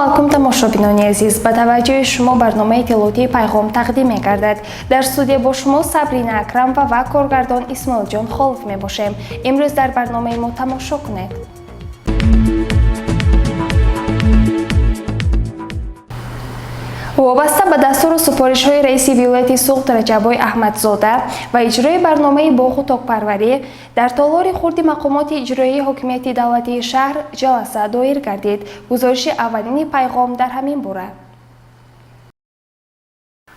Алайкум, тамошобинони азиз. Ба таваҷҷӯҳи шумо барномаи иттилоотии «Пайғом» тақдим мегардад. Дар студия бо шумо Сабрина Акрамова ва коргардон Исмоилҷон Холов мебошем. Имрӯз дар барномаи мо тамошо кунед. Вобаста ба дастуру супоришҳои раиси вилояти Суғд Раҷаббой Аҳмадзода ва иҷрои барномаи боғу токпарварӣ дар толори хурди мақомоти иҷроии ҳокимияти давлатии шаҳр ҷаласа доир гардид. Гузориши аввалини «Пайғом» дар ҳамин бора.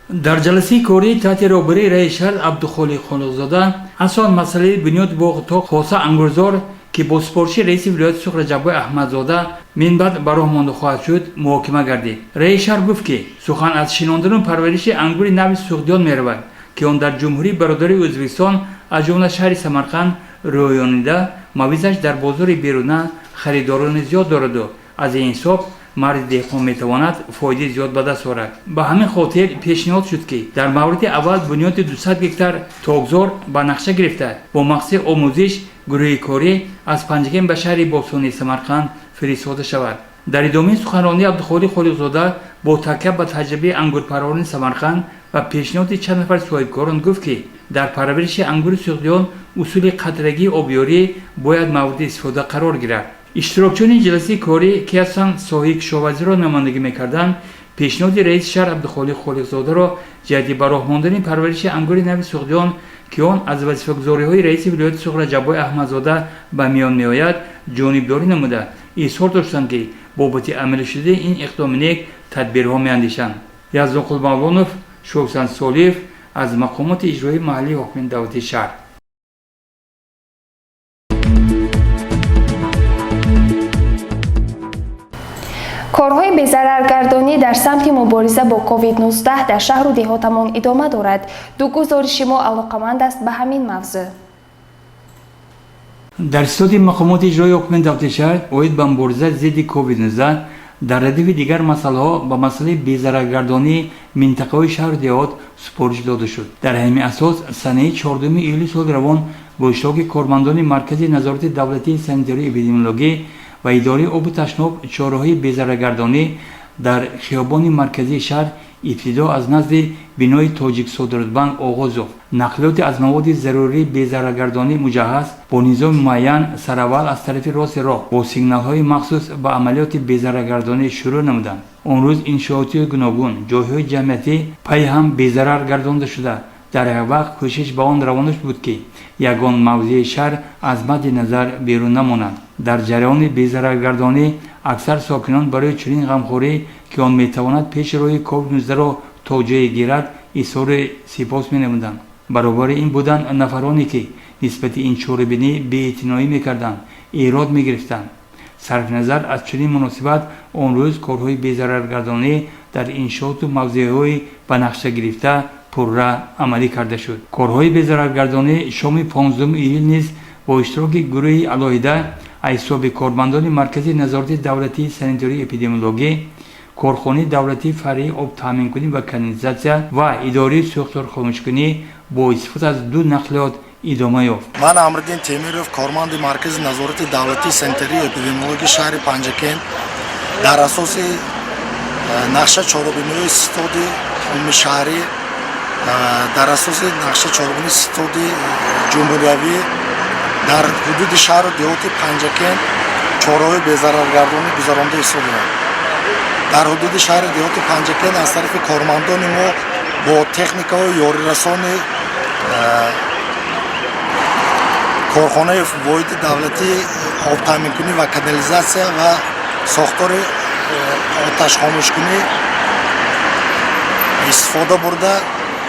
Дар ҷаласаи корӣ таҳти роҳбарии раиси шаҳр Абдухолиқ Холиқзода асон масъалаи бунёди боғу ток, хоса ангурзор, ки бо супориши раиси вилояти Суғд Раҷаббой Аҳмадзода минбаъд ба роҳ монда хоҳад шуд, муҳокима гардид. Раиси шаҳр гуфт, ки сухан аз шинондану парвариши ангури нави суғдиён меравад, ки он дар ҷумҳурии бародари Ӯзбекистон, аз ҷумла шаҳри Самарқанд рӯёнида, мавизаш дар бозори беруна харидорони зиёд дораду аз ин ҳисоб марди деҳқон метавонад фоидаи зиёд ба даст орад. Ба ҳамин хотир пешниҳод шуд, ки дар мавриди аввал бунёди 200 гектар токзор ба нақша гирифта, бо мақсади омӯзиш гурӯҳи корӣ аз Панҷакент ба шаҳри бостонии Самарқанд фиристода шавад. Дар идомаи суханронии Абдухолиқ Холиқзода бо такя ба таҷрибаи ангурпарварони Самарқанд ва пешниҳоди чанд нафар соҳибкорон гуфт, ки дар парвариши ангури суғдиён усули қатрагии обёрӣ бояд мавриди истифода қарор гирад. Иштирокчиёни ҷаласаи корӣ, ки аслан соҳаи кишоварзиро намояндагӣ мекарданд, пешниҳоди раиси шаҳр Абдухолиқ Холиқзодаро ҷиҳати ба роҳ мондани парвариши ангури нави суғдиён, ки он аз вазифагузориҳои раиси вилояти Суғд Раҷаббой Аҳмадзода ба миён меояд, ҷонибдорӣ намуда, изҳор доштанд, ки бобати амалӣ шудани ин иқдоми нек тадбирҳо меандешанд. Яздонқул Мавлонов, Шоксан Солиев аз мақомоти иҷроии маҳаллии ҳокимияти давлатии шаҳр. Корҳои безараргардонӣ дар самти мубориза бо COVID-19 дар шаҳру деҳотамон идома дорад. Ду гузориши мо алоқаманд аст ба ҳамин мавзӯъ. Дар ситоди мақомоти иҷроии ҳокимияти давлатии шаҳр оид ба мубориза зидди COVID-19 дар радифи дигар масъалаҳо ба масъалаи безараргардонии минтақаҳои шаҳру деҳот супориш дода шуд. Дар ҳамин асос санаи 4 июли соли равон бо иштироки кормандони Маркази назорати давлатии санитарию эпидемиологӣ ва идораи обу ташноб чораҳои безараргардонӣ дар хиёбони марказии шаҳр, ибтидо аз назди бинои Тоҷиксодиротбанк оғоз ёфт. Нақлиёти аз маводи зарурии безараргардонӣ муҷаҳҳаз бо низоми муайян сараввал аз тарафи рости роҳ бо сигналҳои махсус ба амалиёти безараргардонӣ шурӯъ намуданд. Он рӯз иншооти гуногун, ҷойҳои ҷамъиятӣ пайи ҳам безарар гардонда шуда, дар як вақт кӯшиш ба он равона буд, ки ягон мавзеи шаҳр аз мадди назар берун намонад. Дар ҷараёни безараргардонӣ аксар сокинон барои чунин ғамхорӣ, ки он метавонад пеши роҳи COVID-19-ро то ҷое гирад, изҳори сипос менамуданд. Баробари ин буданд нафароне, ки нисбати ин чорабинӣ беэътиноӣ мекарданд, эрод мегирифтанд. Сарфи назар аз чунин муносибат, он рӯз корҳои безараргардонӣ дар иншооту мавзеъҳои ба нақша гирифта пурра амалӣ карда шуд. Корҳои безараргардонӣ шоми 15 июл низ бо иштироки гурӯҳи алоҳида аз ҳисоби кормандони Маркази назорати давлатии санитарию эпидемиологӣ, корхонаи давлатии фаръии обтаъминкунӣ ва канализатсия ва идораи сӯхторхомӯшкунӣ бо истифода аз ду нақлиёт идома ёфт. Ман Амриддин Темиров, корманди Маркази назорати давлатии санитарию эпидемиологии шаҳри Панҷакент, дар асоси нақша чорабиниҳои ситоди умумишаҳрӣ, дар асоси нақша чорабинии ситоди ҷумҳуриявӣ дар ҳудуди шаҳру деҳоти Панҷакент чораҳои безараргардонӣ гузаронда истодаанд. Дар ҳудуди шаҳри деҳоти Панҷакент аз тарафи кормандони мо бо техникаҳои ёрирасони корхонаи воҳиди давлатии обтаъминкунӣ ва канализатсия ва сохтори оташхомӯшкунӣ истифода бурда,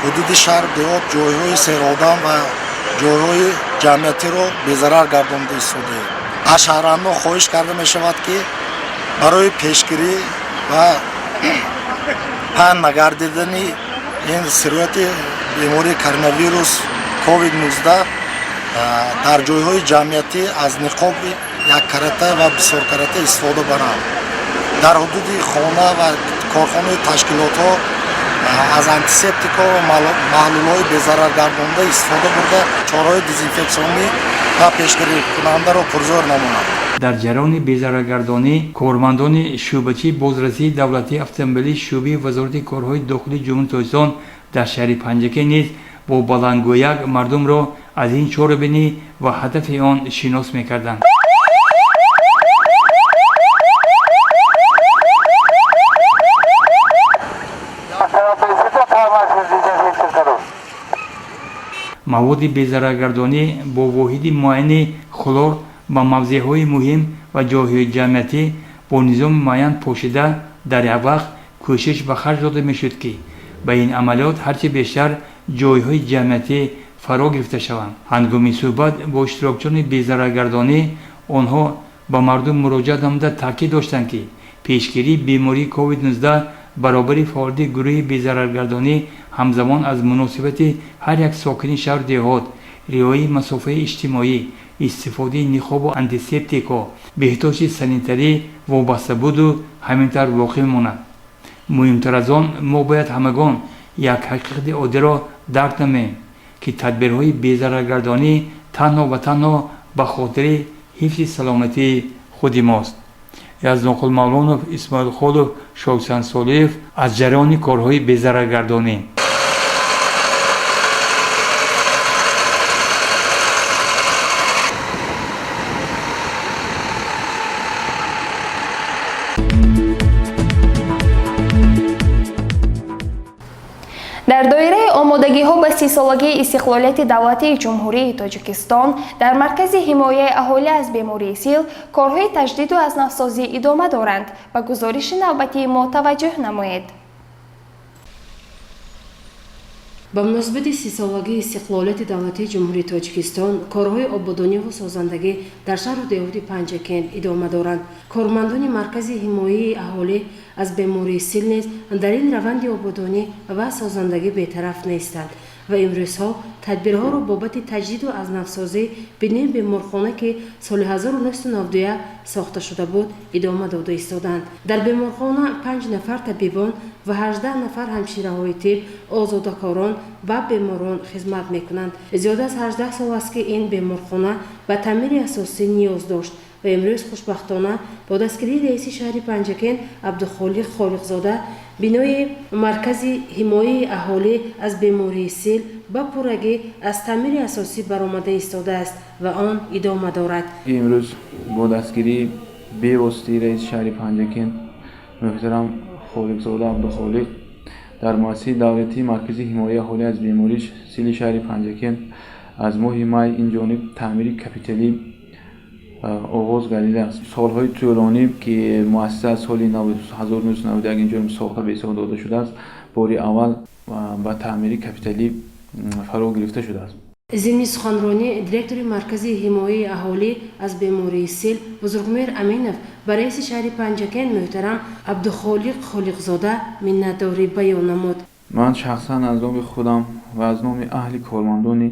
ҳудуди шаҳр, деҳот, ҷойҳои серодам ва ҷойҳои ҷамъиятиро безарар гардонда истодаем. Аз шаҳрвандон хоҳиш карда мешавад, ки барои пешгирӣ ва паҳн нагардидани ин сирояти бемории коронавирус COVID-19 дар ҷойҳои ҷамъиятӣ аз ниқоби яккарата ва бисёркарата истифода баранд. Дар ҳудуди хона ва корхонаи ташкилотҳо Аз антисептикҳо ва маҳлулҳои безараргардонда истифода бурда, чораҳои дезинфексионӣ ва пешгирикунандаро пурзӯр намонанд. Дар ҷараёни безараргардонӣ кормандони шӯъбачии бозрасии давлатии автомобилии шӯъбаи Вазорати корҳои дохилии Ҷумҳурии Тоҷикистон дар шаҳри Панҷакент низ бо баландгӯяк мардумро аз ин чорабинӣ ва ҳадафи он шинос мекарданд. Маводи безараргардонӣ бо воҳиди муайяни хлор ба мавзеъҳои муҳим ва ҷойҳои ҷамъиятӣ бо низоми муайян пошида, дар як вақт кӯшиш ба харҷ дода мешуд, ки ба ин амалиёт ҳарчи бештар ҷойҳои ҷамъиятӣ фаро гирифта шаванд. Ҳангоми суҳбат бо иштирокчиёни безараргардонӣ онҳо ба мардум муроҷиат намуда, таъкид доштанд, ки пешгирии бемории COVID-19 баробари фаъолияти гурӯҳи безараргардонӣ ҳамзамон аз муносибати ҳар як сокини шаҳру деҳот, риояи масофаи иҷтимоӣ, истифодаи ниқобу антисептикҳо, беҳдошти санитарӣ вобаста буду ҳамин тавр боқӣ мемонад. Муҳимтар аз он, мо бояд ҳамагон як ҳақиқати оддиро дарк намоем, ки тадбирҳои безараргардонӣ танҳо ва танҳо ба хотири ҳифзи саломатии худи мост. Яздонқул Мавлонов, Исмоил Холов, Шоксан Солиев аз ҷараёни корҳои безараргардонӣ. Дар доираи омодагиҳо ба 30-солагии истиқлолияти давлатии Ҷумҳурии Тоҷикистон дар маркази ҳимояи аҳолӣ аз бемории сил корҳои таҷдиду аз навсозӣ идома доранд. Ба гузориши навбатии мо таваҷҷӯҳ намоед. Ба муносибати 30-солагии истиқлолияти давлатии Ҷумҳурии Тоҷикистон корҳои ободониву созандагӣ дар шаҳру деҳоти Панҷакент идома доранд. Кормандони маркази ҳимояи аҳолӣ аз бемории сил низ дар ин раванди ободонӣ ва созандагӣ бетараф нестанд ва имрӯзҳо тадбирҳоро бобати таҷдиду аз навсозӣ бинои беморхона, ки соли 1991 сохта шуда буд, идома дода истоданд. Дар беморхона 5 нафар табибон ва 18 нафар ҳамшираҳои тиб, озодакорон ба беморон хизмат мекунанд. Зиёда аз 18 сол аст, ки ин беморхона ба таъмири асосӣ ниёз дошт ва имрӯз хушбахтона бо дастгирии раиси шаҳри Панҷакент Абдухолиқ Холиқзода бинои маркази ҳимояи аҳолӣ аз бемории сил ба пуррагӣ аз таъмири асосӣ баромада истодааст ва он идома дорад. Имрӯз бо дастгирии бевоситаи раиси шаҳри Панҷакент муҳтарам Холиқзода Абдухолиқ дар муассисаи давлатии маркази ҳимояи аҳолӣ аз бемории сили шаҳри Панҷакент аз моҳи май ин ҷониб таъмири капиталӣ оғоз гардидааст. Солҳои тӯлонӣ, ки муассиса аз соли 1991 ин ҷониб сохта ба ҳисоб дода шудааст, бори аввал ба таъмири капиталӣ фаро гирифта шудааст. Зимни суханронӣ директори маркази ҳимояи аҳолӣ аз бемории сил Бузургмеҳр Аминов ба раиси шаҳри Панҷакент муҳтарам Абдухолиқ Холиқзода миннатдорӣ баён намуд. Ман шахсан аз номи худам ва аз номи аҳли кормандони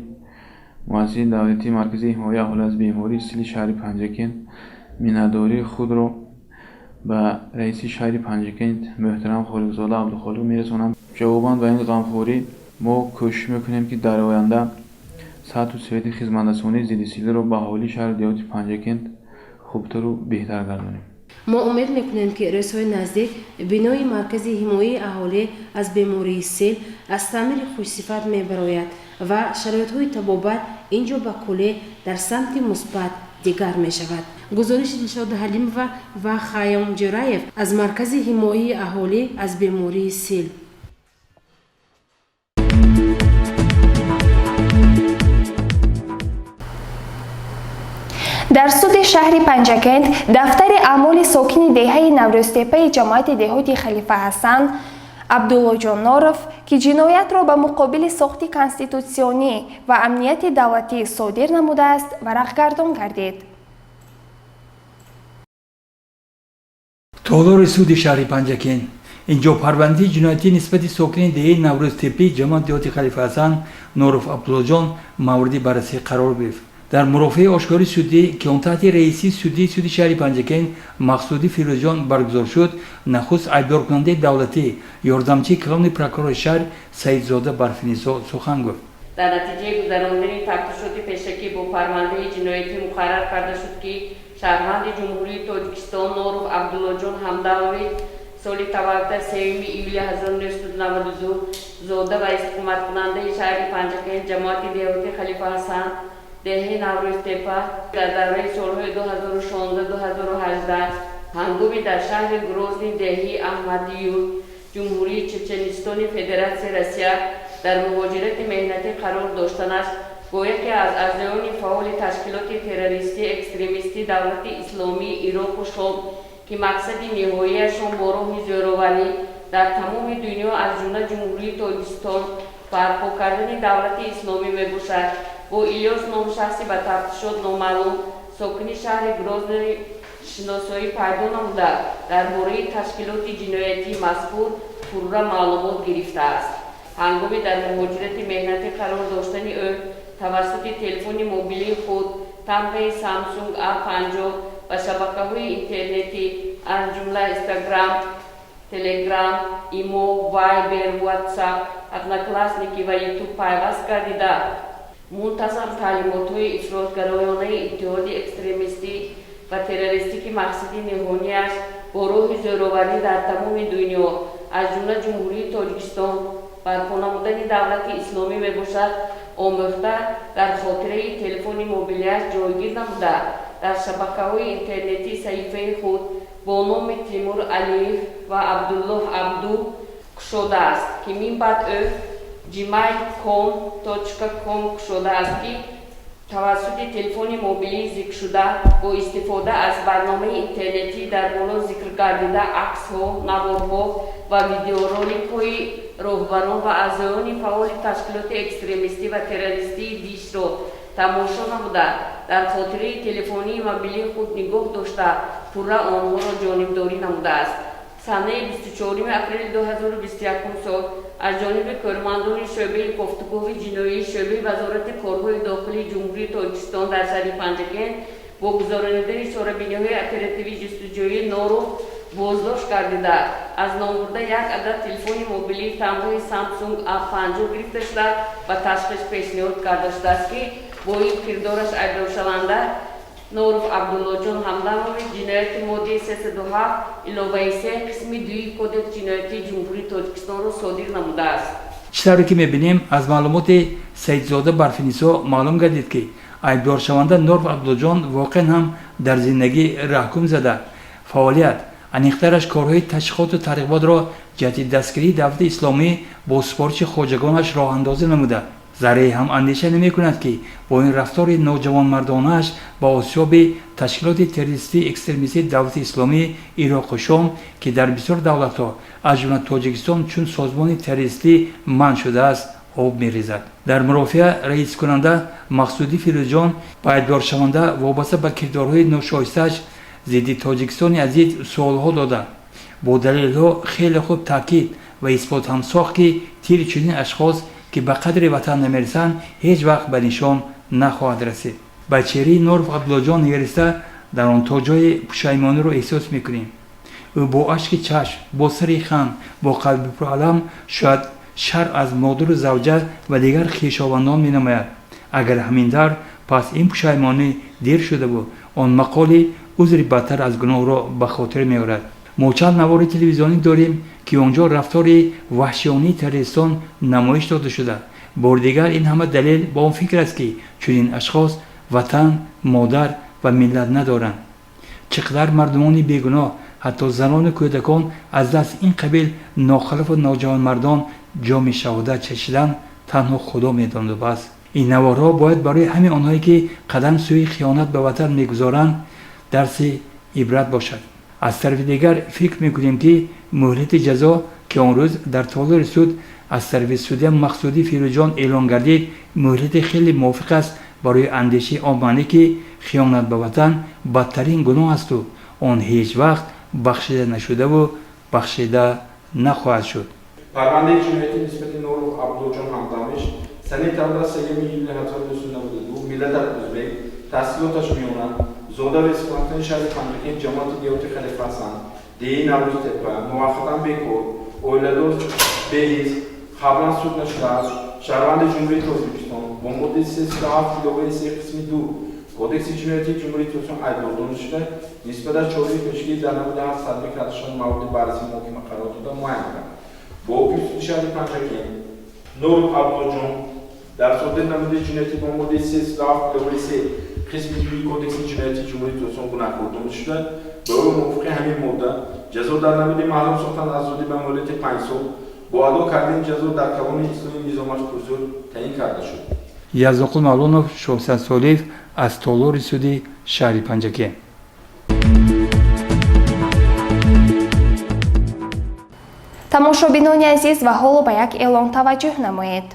муассисаи давлатии марказии ҳимояи аҳолӣ аз бемории сили шаҳри Панҷакент миннатдории худро ба раиси шаҳри Панҷакент муҳтарам Холиқзода Абдухолиқ мерасонам. Ҷавобан ба ин ғамхорӣ мо кӯшиш мекунем, ки дар оянда сатҳу сифати хизматрасонии зидди силиро ба аҳолии шаҳри деҳоти Панҷакент хубтару беҳтар гардонем. Мо умед мекунем, ки рӯзҳои наздик бинои маркази ҳимояи аҳолӣ аз бемории сил аз таъмири хушсифат мебарояд ва шароитҳои табобат ин ҷо ба куллӣ дар самти мусбат дигар мешавад. Гузориши Дилшода Ҳалимова ва Хайём Ҷӯраев аз маркази ҳимояи аҳолӣ аз бемории сил. Дар суди шаҳри Панҷакент дафтари аъмоли сокини деҳаи Наврӯзтепаи ҷамоати деҳоти Халифа Ҳасан Абдуллоҷон Норов, ки ҷиноятро ба муқобили сохти конститутсионӣ ва амнияти давлатӣ содир намудааст, варақгардон гардид. Толори суди шаҳри Панҷакент инҷо парвандаи ҷиноятӣ нисбати сокини деҳаи Наврӯзтепаи ҷамоати деҳоти Халифа Ҳасан Норов Абдуллоҷон мавриди баррасӣ қарор гирифт. Дар мурофиаи ошкори судӣ, ки он таҳти раисии судии суди шаҳри Панҷакент Мақсудӣ Фирӯзҷон баргузор шуд, нахуст айбдоркунандаи давлатӣ, ёрдамчии калони прокурори шаҳр Саидзода Барфинисо сухан гуфт. Дар натиҷаи гузарондани тафтишоти пешакӣ бо парвандаи ҷиноятӣ муқаррар карда шуд, ки шаҳрванди Ҷумҳурии Тоҷикистон Норов Абдуллоҷон Ҳамдамович, соли таваллуда 3 июли 1992, зода ва истиқоматкунандаи шаҳри Панҷакент, ҷамоати деҳоти Халифа Ҳасан, деҳаи Наврӯзтепа, дар давраи солҳои 2016-2018 ҳангоми дар шаҳри Грозний, деҳаи Аҳмадиюр, Ҷумҳурии Чеченистони Федератсияи Россия дар муҳоҷирати меҳнатӣ қарор доштанаш бо яке аз аъзоёни фаъоли ташкилоти террористии экстремистии Давлати Исломии Ироқу Шом, ки мақсади ниҳоияшон бо роҳи зӯроварӣ дар тамоми дунё, аз ҷумла Ҷумҳурии Тоҷикистон, барпо кардани давлати исломӣ мебошад, бо Илёс ном шахси ба тафтишот номаълум, сокини шаҳри Грозний шиносоӣ пайдо намуда, дар бораи ташкилоти ҷиноятии мазкур пурра маълумот гирифтааст. Ҳангоми дар муҳоҷирати меҳнатӣ қарор доштани ӯ тавассути телефони мобилии худ тамғаи Samsung A50 ва шабакаҳои интернетӣ, аз ҷумла Instagram, Telegram, Имо, Viber, WhatsApp, Одноклассники ва YouTube пайваст гардида, мунтазам таълимотҳои ифротгароёнаи иттиҳоди экстремистӣ ва террористӣ, ки мақсади ниҳонияш бо роҳи зӯроварӣ дар тамоми дунё, аз ҷумла Ҷумҳурии Тоҷикистон, барпо намудани давлати исломӣ мебошад, омӯхта, дар хотираи телефони мобилиаш ҷойгир намуда, дар шабакаҳои интернетӣ саҳифаи худ бо номи Тимур Алиев ва Абдуллоҳ Абду кушодааст, ки минбаъд ӯ gmail.com кушодааст, ки тавассути телефони мобилии зикршуда бо истифода аз барномаи интернетӣ дар боло зикр гардида аксҳо, наворҳо ва видеороликҳои роҳбарон ва аъзоёни фаъоли ташкилоти экстремистӣ ва террористии ДИШро тамошо намуда, дар хотираи телефонии мобилии худ нигоҳ дошта, пурра онҳоро ҷонибдорӣ намудааст. Санаи 24 апрели 2021 сол аз ҷониби кормандони шӯъбаи кофтукови ҷиноии шӯъбаи Вазорати корҳои дохилии Ҷумҳурии Тоҷикистон дар шаҳри Панҷакент бо гузаронидани чорабиниҳои оперативӣ ҷустуҷӯӣ Норов боздошт гардида, аз номбурда як адад телефони мобилии тамғаи Samsung A50 гирифта шуда, ба ташхис пешниҳод карда шудааст, ки бо ин кирдораш айбдоршаванда Норов Абдуллоҷон Ҳамдамович ҷинояти моддаи 307 иловаи 3 қисми 2 Кодекси ҷиноятии Ҷумҳурии Тоҷикистонро содир намудааст. Чӣ тавре ки мебинем, аз маълумоти Саидзода Барфинисо маълум гардид, ки айбдоршаванда Норов Абдуллоҷон воқеан ҳам дар зиндагӣ раҳкум зада, фаъолият, аниқтараш корҳои ташвиқоту тарғиботро ҷиҳати дастгирии давлати исломӣ бо супориши хоҷагонаш роҳандозӣ намуда, заррае ҳам андеша намекунад, ки бо ин рафтори ноҷавонмардонааш ба осиёби ташкилоти террористии экстремистии Давлати Исломии Ироқу Шом, ки дар бисёр давлатҳо, аз ҷумла Тоҷикистон, чун созмони террористӣ манъ шудааст, об мерезад. Дар мурофиа раискунанда Мақсудӣ Фирӯзҷон ба айбдоршаванда вобаста ба кирдорҳои ношоистааш зидди Тоҷикистони азиз суолҳо дода, бо далелҳо хеле хуб таъкид ва исбот ҳам сохт, ки тири чунин ашхос, ки ба қадри ватан намерасанд, ҳеҷ вақт ба нишон нахоҳад расид. Ба чеҳраи Норов Абдуллоҷон нигариста, дар он то ҷое пушаймониро эҳсос мекунем. Ӯ бо ашки чашм, бо сари хам, бо қалби пуралам шояд шарм аз модару завҷа ва дигар хешовандон менамояд. Агар ҳамин тавр, пас ин пушаймонӣ дер шудаву он мақоли узри бадтар аз гуноҳро ба хотир меорад. Мо чанд навори телевизионӣ дорем, ки он ҷо рафтори ваҳшионии террористон намоиш дода шуда. Бори дигар ин ҳама далел ба он фикр аст, ки чунин ашхос ватан, модар ва миллат надоранд. Чӣ қадар мардумони бегуноҳ, ҳатто занону кӯдакон, аз дасти ин қабил нохалафу ноҷавонмардон ҷоми шаҳодат чашидан, танҳо Худо медонаду бас. Ин наворҳо бояд барои ҳамаи онҳое, ки қадам сӯи хиёнат ба ватан мегузоранд, дарси ибрат бошад. Аз тарафи дигар, фикр мекунем, ки муҳлати ҷазо, ки он рӯз дар толори суд аз тарафи судя Мақсудӣ Фирӯзҷон эълон гардид, муҳлати хеле мувофиқ аст барои андешаи он маъне, ки хиёнат ба ватан бадтарин гуноҳ асту он ҳеҷ вақт бахшида нашудаву бахшида нахоҳад шуд. Парвандаи ҷиноятӣ нисбати Норов Абдуллоҷон Ҳамдамович санаи таваллуд 3 июли 1992, миллаташ узбек. Таҳсилоташ миёна, зода ва истиқоматкунандаи шаҳри Панҷакент, ҷамоати деҳоти Халифа-Ҳасан, деҳаи Наврӯзтепа, муваққатан бекор, оиладор, беҳизб, қаблан суд нашудааст, шаҳрванди Ҷумҳурии Тоҷикистон бо моддаи 307 иловаи 3 қисми 2 Кодекси ҷиноятии Ҷумҳурии Тоҷикистон айбдор дониста шуда, нисбаташ чораи пешгирӣ дар намуди ҳафт татбиқ карда шуда мавриди баррасии муҳокима қарор дода муайян кард. Бо ҳукми суди шаҳри Панҷакент Норов Абдуллоҷон дар содир намуди ҷиноятӣ бо моддаи 307 иловаи 3 қисми 2 Кодекси ҷиноятии Ҷумҳурии Тоҷикистон гунаҳкор дониста шуда, ба ӯ мувофиқи ҳамин модда ҷазо дар намуди маҳрум сохтан аз озодӣ ба муҳлати 5 сол бо адо кардани ҷазо дар колонияи ислоҳии низомаш пурзӯр таъин карда шуд. Язоқул Мавлонов, Шовсат Солиев аз толори суди шаҳри Панҷакент. Тамошобинони азиз, ва ҳоло ба як эълон таваҷҷӯҳ намоед.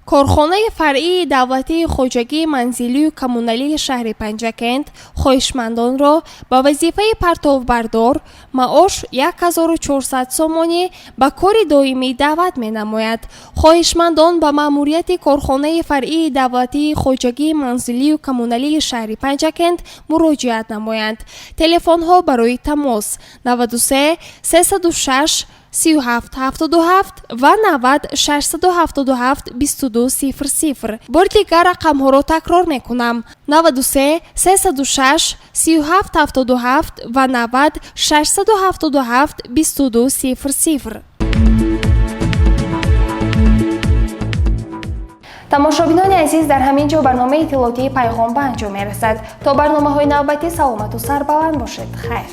Корхонаи фаръии давлатии хоҷагии манзилию коммуналии шаҳри Панҷакент хоҳишмандонро ба вазифаи партовбардор, маош 1400 сомонӣ, ба кори доимӣ даъват менамояд. Хоҳишмандон ба маъмурияти корхонаи фаръии давлатии хоҷагии манзилию коммуналии шаҳри Панҷакент муроҷиат намоянд. Телефонҳо барои тамос 93 306 37 77 ва 90 677 22 00. Бори дигар рақамҳоро такрор мекунам: 93 306 37 77 ва 90 677 22 00. Тамошобинони азиз, дар ҳамин ҷо барномаи иттилоотии Пайғом ба анҷом мерасад. То барномаҳои навбатӣ саломату сарбаланд бошед. Хайр.